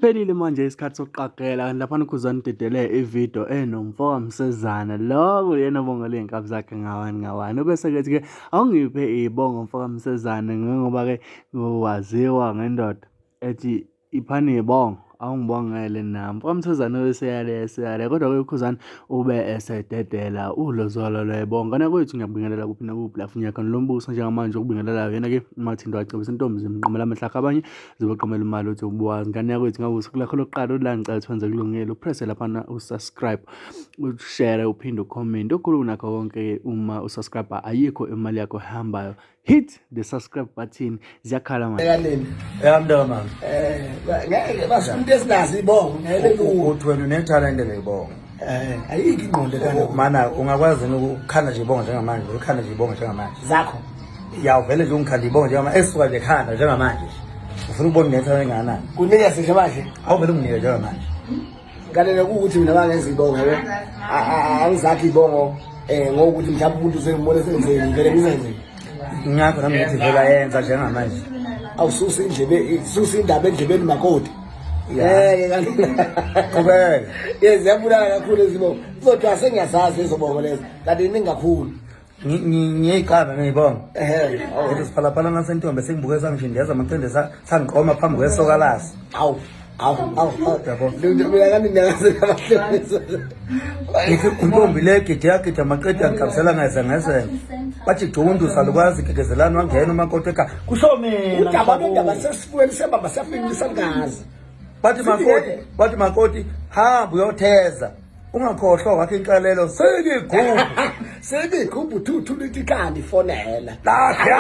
Sesiphelile manje isikhathi sokuqagela kanti laphana uKhuzani udedele ividiyo enomfo kaMsezana lo kuyena obongela iy'nkabi zakhe ngawani ngawani. Ubese-ke ethi-ke awungiphe iy'bongo mfo kaMsezane njengoba-ke waziwa ngendoda ethi iphani iy'bongo awungibongele nami. Mfo kaMsezane ubeseyale eseyale kodwa-ke uKhuzani ube esededela ulozolo lwebongo. Ngane yakwethu ngiyakubingelela kuphi nakuphi la funyakho khona lo mbuso njengamanje okubingelelayo yena-ke uMathinto wacebisa intombi zimnqumela amehlo akhe abanye Zibaqomela imali uthi ubuwazi ngane yakwethu ngabe usuku lakho lokuqala ula ngicela ukuthi wenze kulungile upresse laphana usubscribe ushare uphinde ucomment okukhulu kunakho konke uma usubscribe ayikho imali yakho ehambayo hit the subscribe button ziyakhala manje Ekanini? Ya mntaka mama. Eh, ngeke basho into esinazo ibongo ngeke kuwo. Uthi wena unethalente leyibongo. Eh, ayikho ingqondo ekhanda Mana ungakwazi yini ukukhanda nje ibongo njengamanje, ukhanda nje ibongo njengamanje. zakho. Ya uvele nje ungikhanda ibongo njengamanje, esuka nje ekhanda njengamanje. Ufuna ukubona unethalente engakanani? Kunika nje manje. Awuvele unginike njengamanje. Kanene kuwukuthi mina bangenza ibongo yabo. Angizakhi ibongo eh ngokuthi mhlawumbe umuntu usengibona senzeni, vele ngizenze. Ngakho nami ngithi vela yenza njengamanje. Awususa indlebe, susa indaba endlebeni makoti. Ya. Eh, kanti. Qhubeka. Yes, ziyabulala kakhulu izibongo. Kuzothiwa sengiyazazi lezobongo lezo. Kanti iningi kakhulu. Ngiyiqamba ngiyibonga. Ehhe. Ethi siphalaphala nasentombi sengibuke sangishindeza amaqende sangiqoma phambi kwesoka laso. Awu. Awu, awu, awu. Yabo. Mina kanti ngiyazi abahloniso. Ngithi intombi le gide yagida amaqede yangigabisela ngeze ngezembe. Bathi jundu salukazi gegezelani wangena umakoti ekhaya. Kusho mina. Udaba lwendaba sesifubeni sebaba siyafika isalukazi. Bathi makoti, bathi makoti hamba uyotheza. Ungakhohlwa wakhe inkalelo seyigubhu. Seyigubhu thuthu lithi kanti fonela. Lakhe.